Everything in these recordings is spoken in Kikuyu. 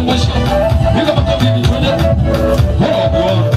Mwisho. Piga makofi hivi twende. Horo.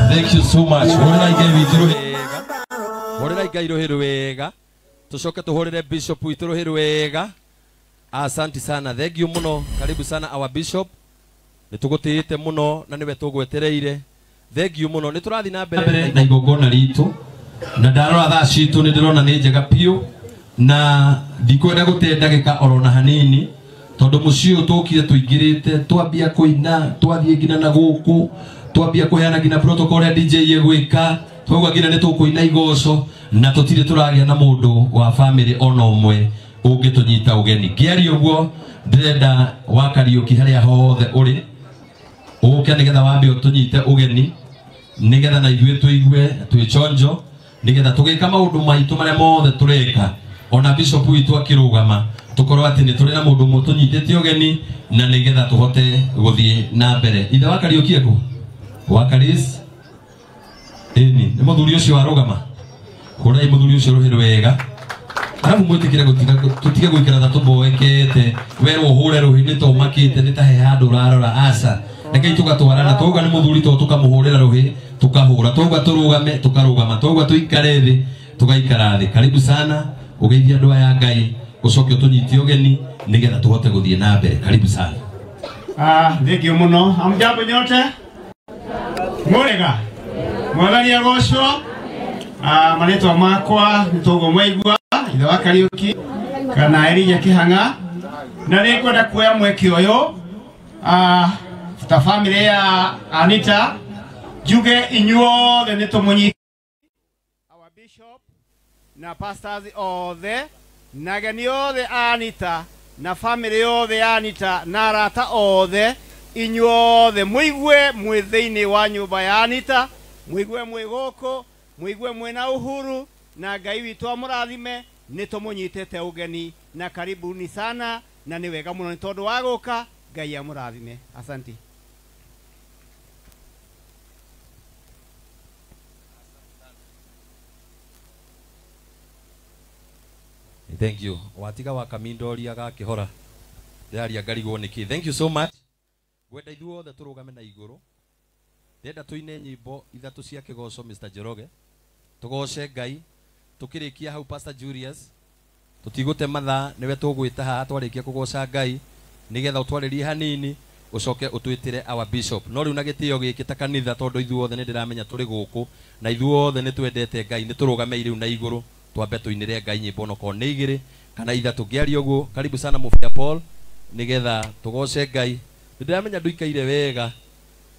Thank you so much. Hũrĩrai Ngai rũhĩ rwega. Tucoke tuhũrĩre Bishop witũ rũhĩ rwega. Asante sana. Thank you muno. Karibu sana our Bishop. Nĩtũgũtĩĩte mũno na nĩwe tũgwetereire. Thank you muno. Nĩtũrathiĩ na mbere na igongona ritũ. Na ndarora thaa citũ nĩ ndĩrona nĩ njega piũ na ndikwenda gũte ndagĩka orona hanini tondũ mũciĩ ũyũ tũkire tũingĩrĩte twambia kũina twathiĩ nginya na gũkũ twambia kuheana nginya protocol ya DJ yegwika twauga nginya nĩ tũkũina igoco na tũtirĩ tũragĩa na mũndũ wa family ona ũmwe ũngĩtũnyita ũgeni. Ngĩaria ũguo ndĩrenda wa Kariũki harĩa hothe ũrĩ ũke nĩgetha wambe ũtũnyite ũgeni nĩgetha na ithuĩ tũigue twĩ chonjo nĩgetha tũgĩka maũndũ maitũ marĩa mothe tũreka ona bishop witũ akĩrũgama tũkorwo atĩ nĩ tũrĩ na mũndũ ũmwe tũnyitĩte ũgeni na nĩgetha tũhote gũthiĩ na mbere. Ithe wa Kariũki ekũ? Wakaris eni ni muthuri ucio warugama hurai muthuri ucio ruhi rwega arabu mwitikire gutiga tutige guikara ta tuboekete werwo hure ruhi ni to makite ni ta he handu urarora aca rekei tugatwarana twauga ni muthuri to tukamuhurira ruhi tukahura twauga turugame tukarugama twauga tuikare thi tugaikara thi. Karibu sana ugeithia andu aya Ngai ucoke utunyite ugeni nigetha tuhote guthie na mbere. Karibu sana. Thank you muno. Hamjambo nyote. Murega mwathani agocwo. Marĩtwa makwa nĩ tũguo mwaigua ithe wa Kariũki kana Elijah Kĩhang'a na nĩngwenda kuoya mweke ũyũ ta family ya Anita njuge inyuothe nĩ tũmũnyite our bishop na pastors othe na ageni othe a Anita na family yothe ya Anita na arata othe inyuothe muigue mwi thiini wa nyumba ya Anita muigue mwi guku muigue mwina uhuru na Ngai witũ amũrathime. Nĩ tũmũnyitĩte ũgeni na karibuni sana na nĩ wega mũno nĩ tondũ wa gũka. Ngai amũrathime. Asante. Thank you. Watiga wa Kamindoria gakĩhora ndĩraria ngarigwo nĩkĩ. Thank you so much. Ngwenda ithuothe tũrũgame na igũrũ ndĩrenda tũine nyĩmbo ithatũ cia kĩgoco Mr. Njoroge tũgoce Ngai tũkĩrĩkia hau Pastor Julius tũtigũte mathaa nĩwe tũgwĩta haha twarĩkia kũgoca Ngai nĩgetha ũtwarĩrie hanini ũcoke ũtwĩtĩre our bishop. No rĩu na gĩtĩo gĩkĩ ta kanitha tondũ ithuothe nĩ ndĩramenya tũrĩ gũkũ na ithuothe nĩ twendete Ngai nĩ tũrũgamei rĩu na igũrũ twambe tũinĩre Ngai nyĩmbo onokorwo nĩ igĩrĩ kana ithatũ. Ngĩaria ũguo karibu sana Mũbĩa Paul nĩgetha tũgoce Ngai. Ndĩramenya nduikaire wega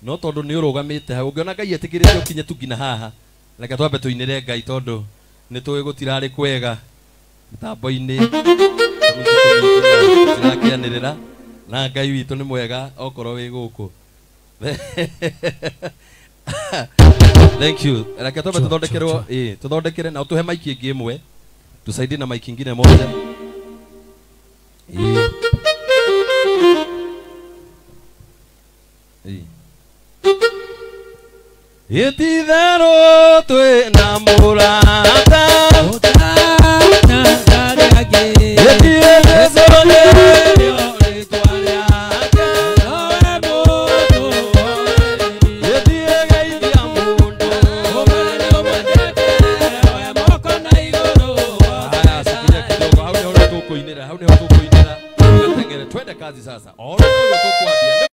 no tondũ nĩ ũrũgamĩte hau ũngĩona Ngai etĩkĩrĩte ũkinye tu nginya haha reke twambe tũinĩre Ngai tondũ nĩ tũĩ gũtirarĩ kwega mĩtambo-inĩ tũrakĩanĩrĩra na Ngai witũ nĩ mwega okorwo wĩ gũkũ. Thank you. Reke twambe tũthondekerwo tũthondekere na ũtũhe maiki ĩngĩ ĩmwe tusaidie na maiki ingine moja. Ititherũ twĩ na mũrata Haya, sikia kidogo, hau nĩho tũkũinĩra, hau nĩho tũkũinĩra, twende kazi sasa. Oro tũkwambia.